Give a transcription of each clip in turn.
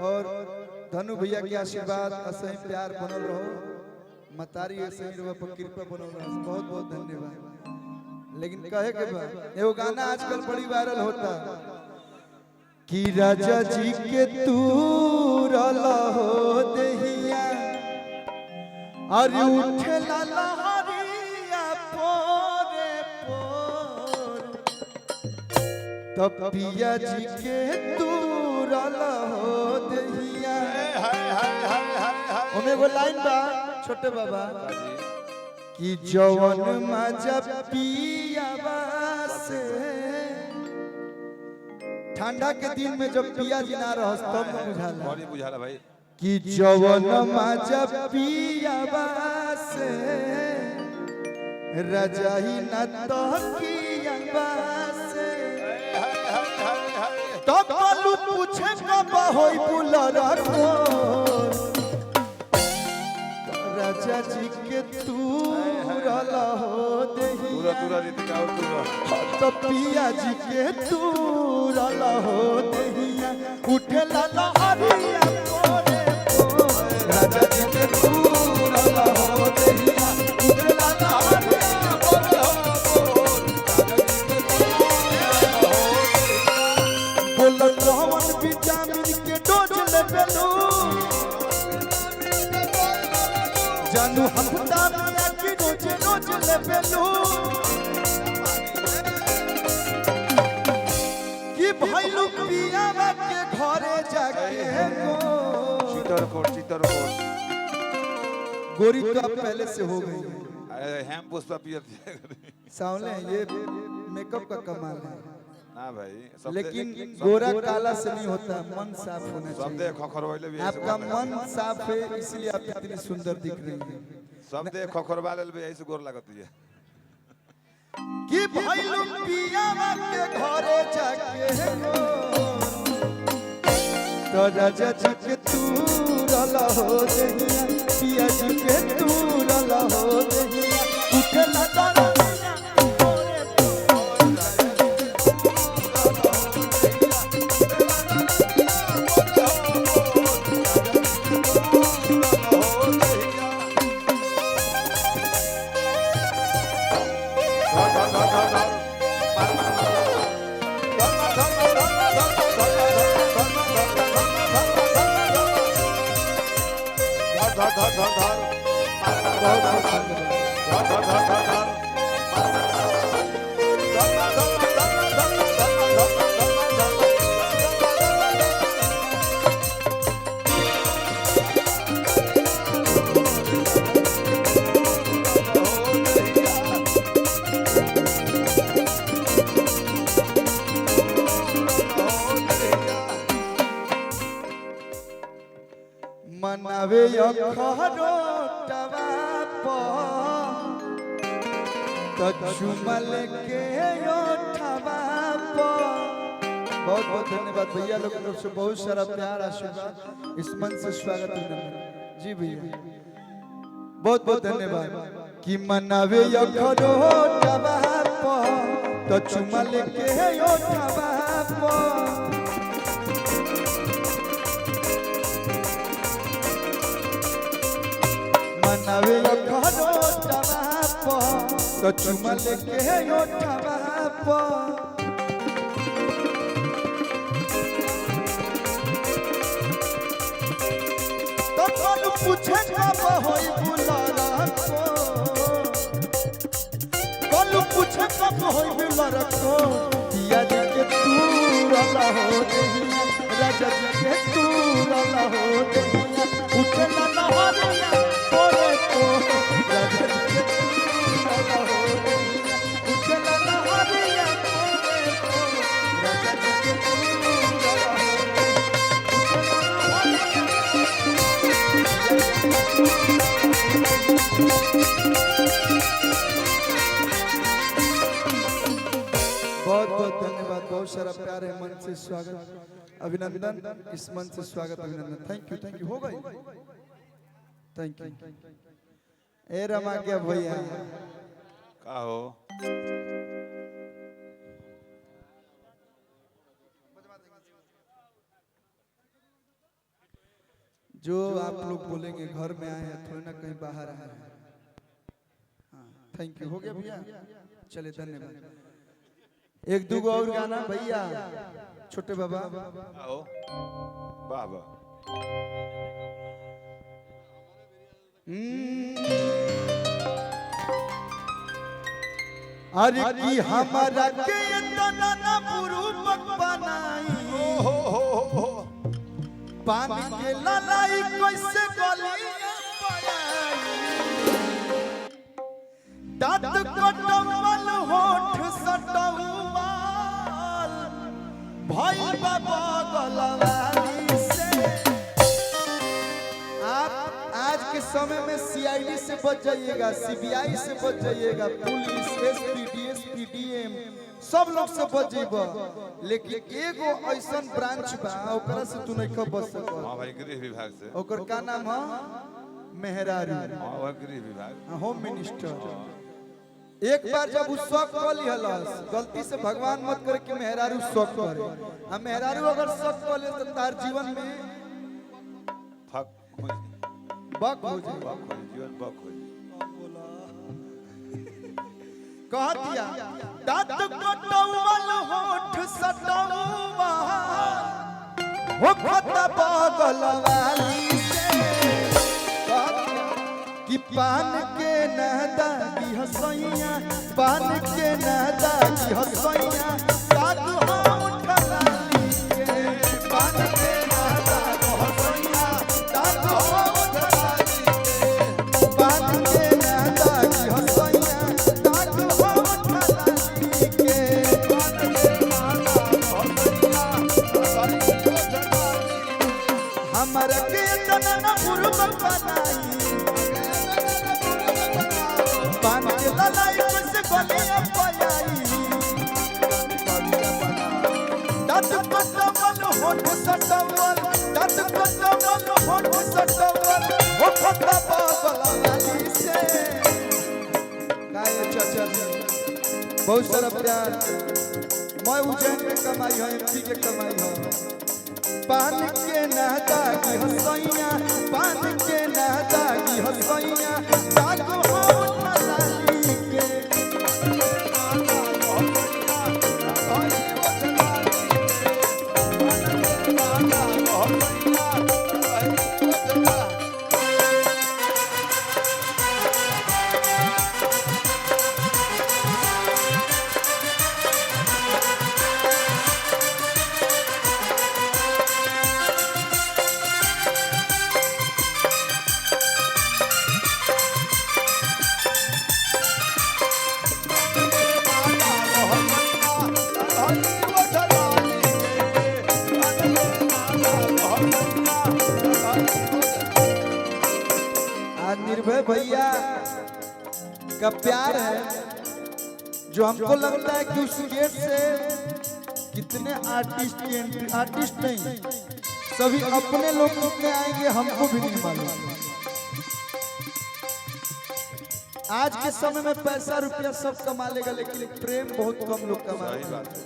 और धनु भैया के आशीर्वाद असही प्यार बनल रहो, मतारी ऐसे ही रहो पर कृपा बनल रहो। बहुत बहुत धन्यवाद। लेकिन कहे के बा एगो गाना आजकल बड़ी वायरल होता कि राजा जी के तू हो दहिया अरे उठला लहरिया पोरे पोर, तब पिया जी के तू हो दहिया। ओमे एगो लाइन बा छोटे बाबा कि जवन मजा पियावा से, ठंडा के दिन में जब पिया जी ना रहस तब न बुझाला, बड़ी बुझाला भाई कि जवन मजा पियावा से रजाई न तकियावा से, तब कलू पूछे कब होई बुलर को, राजा जी के तू हो पूरा दहिया, पूरा रीति और पूरा तो पिया जी के तू हो दहिया उठला लहरिया पोरे पोर, राजा जी के तू हो दहिया उठला लहरिया पोरे पोर, राजा जी के तू हो दहिया। बोल कौन विटामिन के डोज लेबेलू जानू हफ्ता में आके रोज रोज लेबेलू, कि भैलू पियावा के घरे जाके गो। चितरकोट चितरकोट गोरी तो अब पहले से हो गई है। अरे हेम पुष्पा पियत सावले हैं, ये मेकअप का कमाल है। ना भाई सब लेकिन गोरा काला से नहीं होता, मन साफ होना सब चाहिए। दे खखरवाइले भी आपका मन साफ है इसलिए आप इतनी सुंदर दिख रही हैं। सब दे खखरवा लेल भी ऐसे गोर लागत है कि भैलू पियावा के घरे जाके गो, तो राजा जी के तू हो दहिया, पिया जी के तू हो दहिया उठला दरदिया पोरे पोर, राजा जी के तू हो दहिया, उठला दरदिया पोरे पोर, राजा जी के तू हो दहिया। बहुत बहुत धन्यवाद। मनावे अखरोटवा पर तो चुमल के ओठवा पर। बहुत बहुत धन्यवाद भैया लोग की तरफ से बहुत सारा प्यार आशीर्वाद, इस मन से स्वागत अभिनंदन जी भैया, बहुत बहुत धन्यवाद। कि मनावे अखरोटवा पर तो चुमल के ओठवा पर, मनावे अखरोटवा पर तो चुमल के ओठवा पर। तो कौन पूछे कब होई बुलारा को, कौन पूछे कब होई बुलारा को, पिया जी के तू रला हो दहिया, राजा जी के तू रला हो दहिया उठला लहरिया पोरे पोर, राजा जी के तू रला हो दहिया उठला लहरिया पोरे पोर, राजा जी के तू रला हो दहिया, उठला लहरिया। बहुत बहुत धन्यवाद, बहुत सारा प्यार है, मन से स्वागत अभिनंदन, इस मन से स्वागत अभिनंदन। Thank you, thank you हो गई, thank you. ए रमा क्या भैया का हो जो आप लोग बोलेंगे घर में आए हैं, थोड़ी ना कहीं बाहर आए हैं। हाँ, thank you. हो गया भैया, चले, धन्यवाद। एक दो और गाना भैया, छोटे बाबा। आओ, वाह वाह। अरे की हमारा के इतना ना बुरुपक बनाई, हो हो हो। पान के ललाई कैसे गलिया पयाई, दांत कटवल होठ सटवल भइल बाबा गलवाली से। आप आज के समय में सीआईडी से बच जाइएगा, सीबीआई से बच जाइएगा, पुलिस, एसपी, डीएसपी, डीएम सब लोग से बच जाइबा, लेकिन एगो ऐसन ब्रांच बा ओकरा से तू नहीं बच सकत। हाँ भाई, गृह विभाग से। ओकर का नाम है? मेहरारू। हाँ, वह गृह विभाग। Home minister. एक बार जब उ शक कर लिहलस, गलती से भगवान मत करे कि मेहरारू शक करे, आ मेहरारू अगर शक कर ले तो तार जीवन में थक हो जाए। बक हो जाए। बक हो जाए, जीवन बक हो जाए। कह दिया दांत कटौवल होठ सटौवल हो खत बगल वाली से। कह दिया कि पान के नहदा की हसैया, पान के नहदा की हसैया, दांत होठ लाली के, पान के नहदा की हसैया, दांत होठ लाली के, पान के नहदा की हसैया, दांत होठ लाली के, पान के नहदा की हसैया, हमरा के तना न बुरुबक बनाई, पान के ललाई कैसे गलिया पयाई, दांत कटवल होठ सटवल, दांत कटवल होठ सटवल हो खता बगल लाली से। काय चाचा जी, बहुत सारा प्यार। मैं उज्जैन में कमाई है, एमपी के कमाई है। पान के नहदा की हसैया, पान के नहदा की हसैया, दाग होठ लाली के। आज निर्भय भैया का प्यार है जो हमको लगता है कि उस गेट से कितने आर्टिस्ट की एंट्री, आर्टिस्ट नहीं सभी अपने लोग कितने आएंगे हमको भी नहीं मालूम। आज के समय में पैसा रुपया सब कमा लेगा, लेकिन प्रेम बहुत कम लोग कमा सही बात है।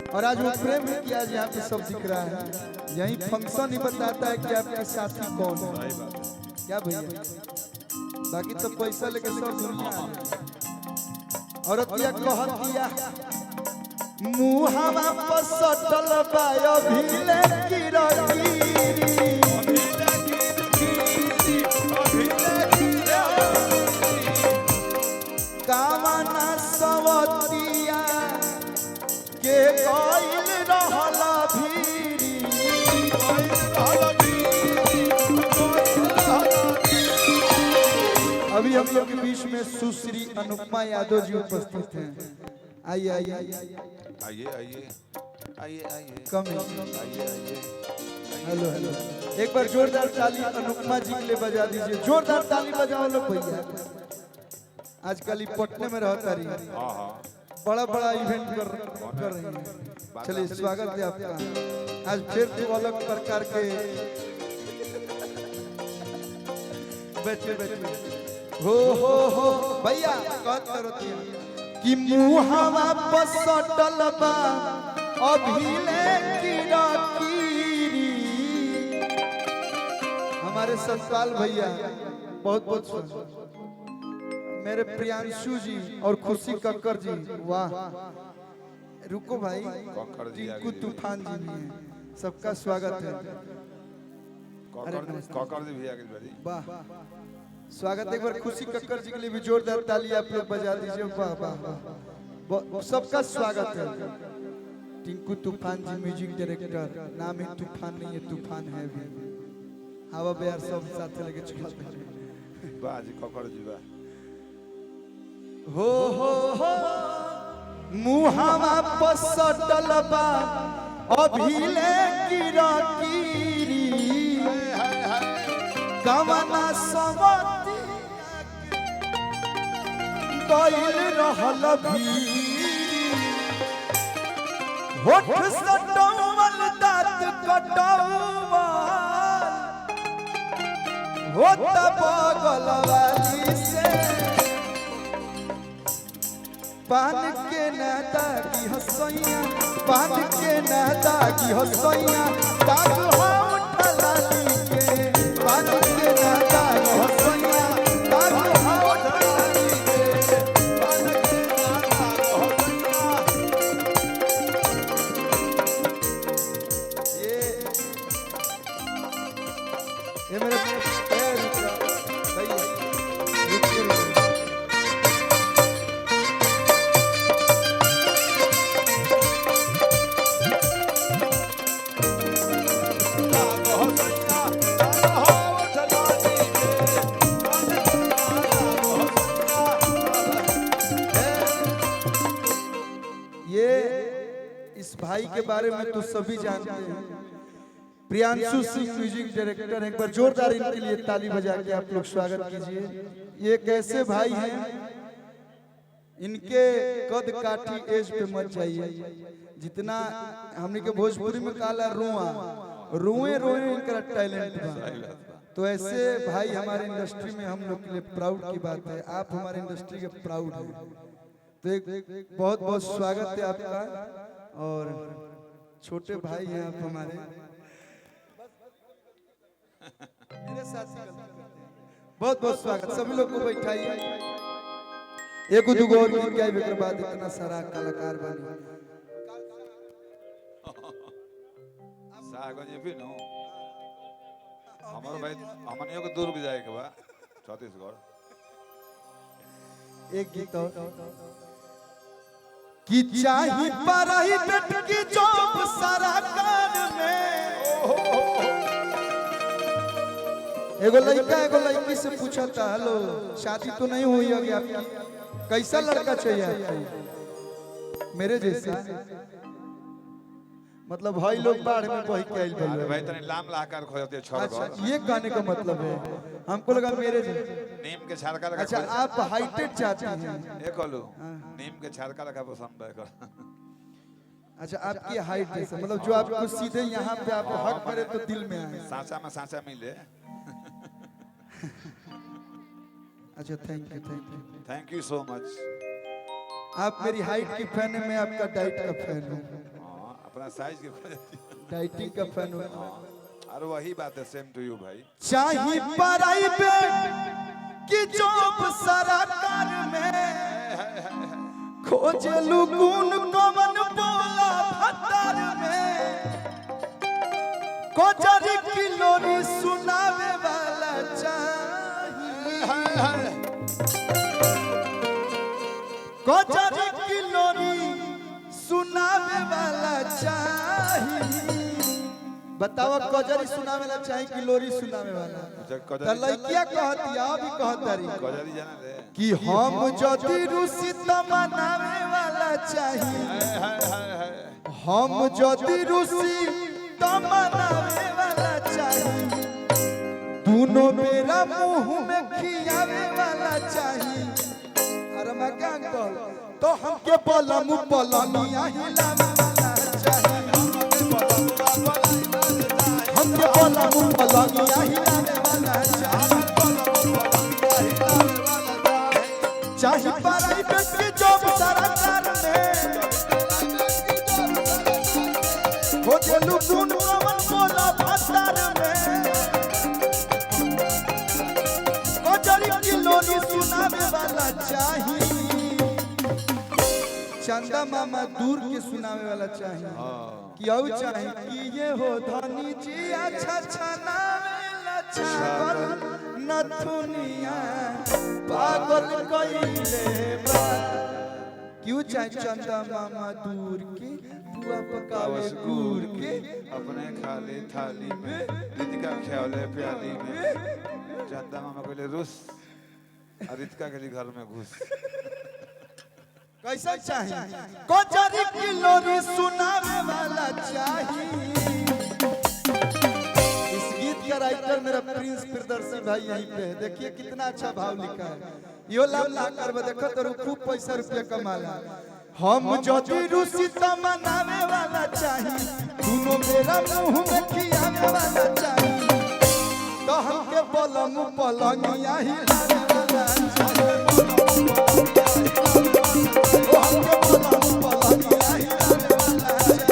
और आज वो प्रेम है कि आज यहाँ पे सब दिख रहा है। यही फंक्शन ही बताता है कि आपके साथी कौन है। सही बात है। क्या भैया, बाकी तो पैसा लेके सब दुनिया है। औरतिया कहतिया मुहावा पर सटल बा अभिले किरकिरी, कामना सवतिया के गइल रहल भीरी। अभी हम लोग के बीच में सुश्री अनुपमा यादव जी उपस्थित हैं। आइए आइए आइए आइए आइए आइए। कम है। आइए आइए। हेलो हेलो, एक बार जोरदार ताली अनुपमा जी के लिए बजा दीजिए। जोरदार ताली बजाओ लोग भैया। आजकल ही पटने में रहता रही, हाँ हाँ, बड़ा बड़ा इवेंट कर कर रही है। चलिए, स्वागत है आपका। आज फिर तो अलग प्रकार के बैठे बैठे हो हो हो भैया कहत करतिया कि मुहावा पर सटल बा अभिले किरकिरी। हमार हमारे सतपाल भैया, बहुत बहुत स्वागत। मेरे प्रियांशु जी और खुशी कक्कर जी, वाह। रुको भाई, कक्कड़ जी आ टिंकू गए। तूफान जी भी हैं, सबका स्वागत है। कॉकर कॉकर जी भी आ गए भाई। वाह, स्वागत है। एक बार खुशी कक्कर जी के लिए भी जोरदार ताली आप लोग बजा दीजिए। वाह वाह वाह, सबका स्वागत है। टिंकू तूफान जी म्यूजिक डायरेक्टर, नाम ही तूफान नहीं है, तूफान है भी। हवा बेयार सब साथ लेके चलत है। वाह जी कॉकर जी वाह। हो हो हो, मुहावा पर सटल बा अभी ले कीरी, कवना सवती गइल रहल भीरी, होठ सटौवल दांत कटौवल होत बगल वाली से, पान के ना दागी हसैया, पान के ना दागी हसैया, दाग हो उठलाली के, पान के ना दागी हसैया, दाग हो उठलाली के, पान के ना दाग हसैया। ये मेरे पैर भैया, रुकिए, रुकिए। ये इस भाई के बारे में तो सभी जानते हैं, प्रियांशु सिंह म्यूजिक डायरेक्टर। एक बार जोरदार इनके लिए ताली बजा के आप लोग स्वागत कीजिए। ये कैसे भाई हैं, इनके कद काठी एज पे मत जाइए। जितना हमने के भोजपुरी में काला रुआ रुए रोए इनका टैलेंट बा। तो ऐसे भाई हमारे इंडस्ट्री में हम लोग के लिए प्राउड की बात है। आप हमारे इंडस्ट्री के प्राउड हैं। तो एक बहुत बहुत स्वागत है आपका, और छोटे भाई हैं आप हमारे, मेरे साथ ही गलती करते हैं। बहुत बहुत स्वागत, सभी लोग को बैठाइए। एक दुगो और गीत गाइब, एकर बाद इतना सारा कलाकार बनी। साहगंज भी नो हमारो भाई, हमनियों के दुर्ग जाए के बा, छत्तीसगढ़। एक गीत और कि चाही प्राइवेट की जॉब सरकार में। एगो लड़का एगो लड़की से पूछा था, हेलो, शादी तो नहीं हुई होगी आपकी, कैसा लड़का चाहिए आपको? मेरे जैसा। मतलब भाई लोग बाढ़ में बह के आइल अरे भइल। भाई, तनी लाम लाकार खोजते छड़। अच्छा, घर ये कहने का मतलब है, हमको लगा मेरे जैसा। नीम के छाड़का लगा। अच्छा, आप हाइटेड चाहती हैं? ए कहलू, नीम के छाड़का लगा पसंद है कर। अच्छा, आपकी हाइट जैसा, मतलब जो आपको सीधे यहाँ पे आप हक करे तो दिल में आए। सांचा में सांचा मिले। अच्छा, thank you, thank you. Thank you so much. आप मेरी हाइट की फैन है, मैं आपका डाइट का फैन हूँ। हाँ, अपना साइज के खोजती। डाइटिंग का फैन हूँ। अरे वही बात है, सेम टू you भाई। चाही प्राइवेट की जॉब सरकार में, खोजलू गुण कमन बोला भत्तर में, कोचरी की लोरी सुनावे वाला चाहिए, कोचरी की लोरी सुनावे वाला चाहिए। बताओ, कजरी सुनावे वाला चाहिए कि लोरी सुनावे वाला? अच्छा, त कजरी। लइकिया कहती, अभी कहतारी कजरी जाना रे। कि हम जदि रुसी त मनावे वाला चाहिए, हाय हाय हाय। हम जदि रुसी त मनावे वाला चाहिए, दोनों बेरा मुंह में खियावे वाला चाहिए। अरे मैं क्या अंकल, तो हमके पलम पलनिया हिलावे वाला चाहिए, हमके पलम पलनिया हिलावे वाला चाहिए। चाहे प्राइवेट की जॉब सरकार में, खोजलू गुण कमल बोला भत्तर में। चंदा मामा दूर के सुनावे वाला चाहिए कि औ चाहे कि ये हो धनी जी अच्छा छनावेला छागल नथुनिया पागल कइले बा। क्यों चाहे चंदा मामा दूर के बुआ पकावे गुड़ के अपने खाली थाली में रितिका ख्याले प्याली में चंदा मामा कहले रुस और रितिका के लिए घर में घुस। कैसा चाहिए कचरी की लोरी सुनावे वाला चाहिए। इस गीत का राइटर मेरा प्रिंस प्रियदर्शी भाई यहीं पे है। देखिए कितना अच्छा भाव लिखा है। यो लाभ ला कर देखो तो खूब पैसा रुपया कमाला। हम जदि रुसी त मनावे वाला चाहिए, दोनों मेरा मुंह में खियावे वाला चाहिए, तो हमके पलंग पलंगिया हिलावे वाला चाहिए। ओ हमके पलंग पलंगिया हिलावे वाला चाहिए।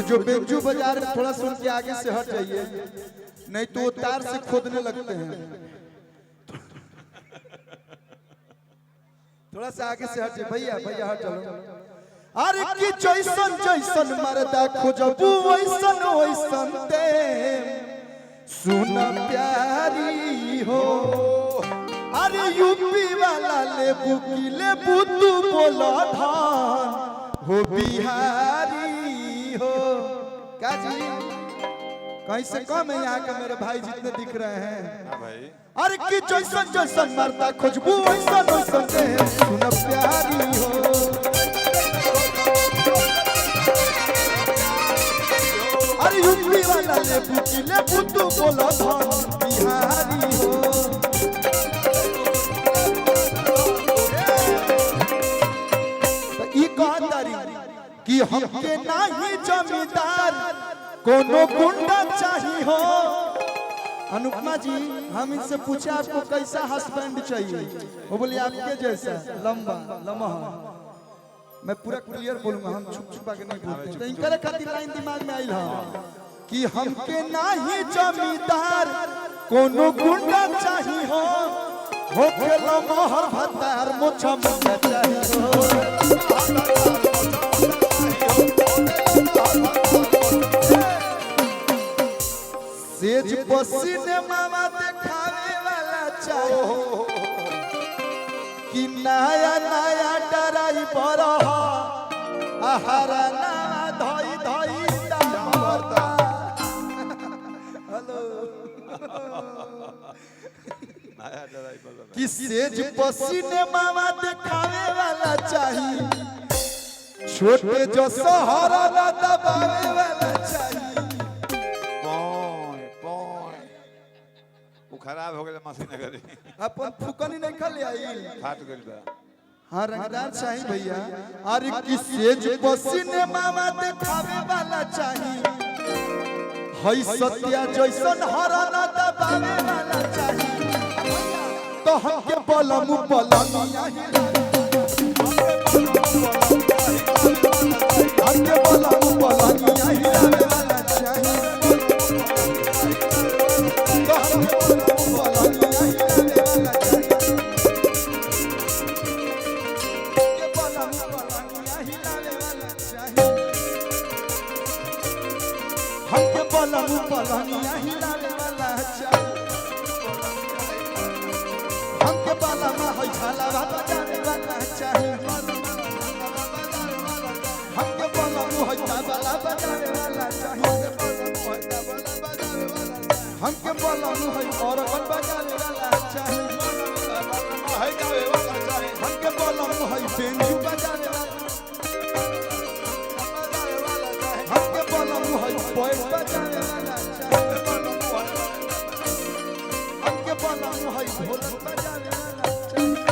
जो बेंजू बाजार में थोड़ा सुन के आगे से हट जाइए, नहीं तो वो तार से खोदने लगते हैं। थोड़ा सा आगे से हट जाइए भैया, भैया हट चलो। अरे की जैसन जैसन मरदा खोजबू वैसन वैसन दे सुन प्यारी हो। अरे यूपी वाला लेबू की लेबू तू बोला धान हो बिहारी हो। क्या जी कहीं से कम है यहाँ के मेरे भाई जितने दिख रहे हैं। हाँ भाई। अरे की जैसन जैसन मरदा खोजबू वैसन वैसन दे सुन प्यारी हो। अरे यूपी वाला लेबू की लेबू तू बोला धान बिहारी हो। तो ई कहतारी कि हमके नाही जमींदार कोनो गुंडा चाहिए हो। अनुपमा जी हम इनसे पूछे आपको कैसा हस्बैंड चाहिए, वो बोली आपके जैसा लंबा लम्हा। मैं पूरा क्लियर बोलूंगा, हम छुप छुपा के नहीं बोलते। तो इनकर खातिर लाइन दिमाग में आइल है कि हमके नाही जमींदार कोनो गुंडा चाहिए हो, होके लमहर भतार मोछा मुंडा चाहिए हो। सेज पसीने मामा देखावे वाला चाहिए कि नया नया डराइवर हो, आहारा ना धई धई दामरदा। हेलो नया ड्राइवर बना। कि सेज पसीने मामा देखावे वाला चाहिए, छोटे जो सहारा ना दबावे वाला चाहिए। पोय पोय वो खराब हो गया मशीन करी अपन फुकनी नहीं खा ले आई फाट गइल बा। हाँ रंगदार चाहिए भैया। अरे कि सेज पसीने मामा देखावे वाला चाहिए, हई सत्या जैसन हरा ना दबावे वाला चाहिए, तो हमके पलम पलमिया हमके पलम पलमिया हिलावे वाला चाहिए, तो हमके पलम पलमिया हिलावे वाला चाहिए, हमके पलम पलमिया हिलावे वाला चाहिए, हमके पलम पलमिया हिलावे वाला चाहिए, हमके पलम है झाला बजावे वाला चाहिए, हमके पलम है तबला बजावे वाला चाहिए, हमके पलम है ऑर्गन बजावे वाला चाहिए, हमके पलम है बेंजू बजावे वाला, हमके पलम है पैड बजावे वाला चाहिए, हमके पलम है ढोलक बजावे वाला चाहिए।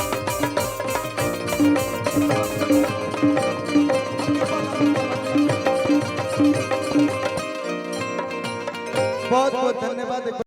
बहुत बहुत धन्यवाद।